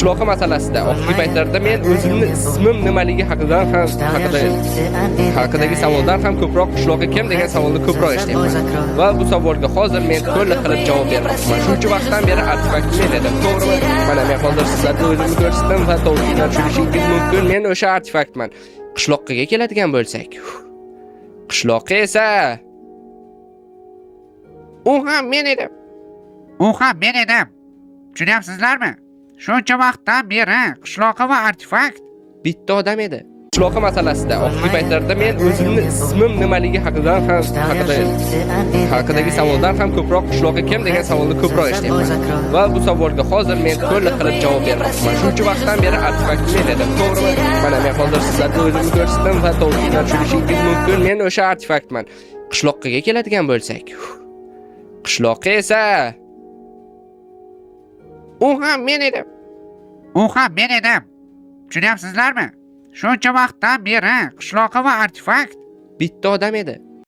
Qishloqi masalasida oxirgi paytlarda men o'zimni ismim nimaligi haqida ham haqida haqidagi savoldan ham ko'proq qishloqi kim degan savolni ko'proq eshityapman. Va bu savolga hozir men to'liq qilib javob bermoqchiman. Shuncha vaqtdan beri artefakt men edim, to'g'rimi? Mana men hozir sizlarga o'zimni ko'rsatdim va tovushimdan tushunishingiz mumkin. Men o'sha artefaktman. Qishloqqa keladigan bo'lsak, qishloqqa esa u ham men edim. U ham men edim. Tushunyapsizlarmi? Shuncha vaqtdan beri qishloqi va artefakt bitta odam edi. Qishloqi masalasida oxirgi paytlarda men o'zimni ismim nimaligi haqida ham haqida haqidagi savoldan ham ko'proq qishloqi kim degan savolni ko'proq eshityapman. Va bu savolga hozir men to'liq qilib javob bermoqchiman. Shuncha vaqtdan beri artefakt men edim, to'g'rimi? Mana men hozir sizlarga o'zimni ko'rsatdim va tovushimdan tushunishingiz mumkin. Men o'sha artefaktman. Qishloqqa keladigan bo'lsak, qishloqqa esa u ham men edim. U ham men edim. Tushunyapsizlarmi? Shuncha vaqtdan beri qishloqi va artefakt bitta odam edi.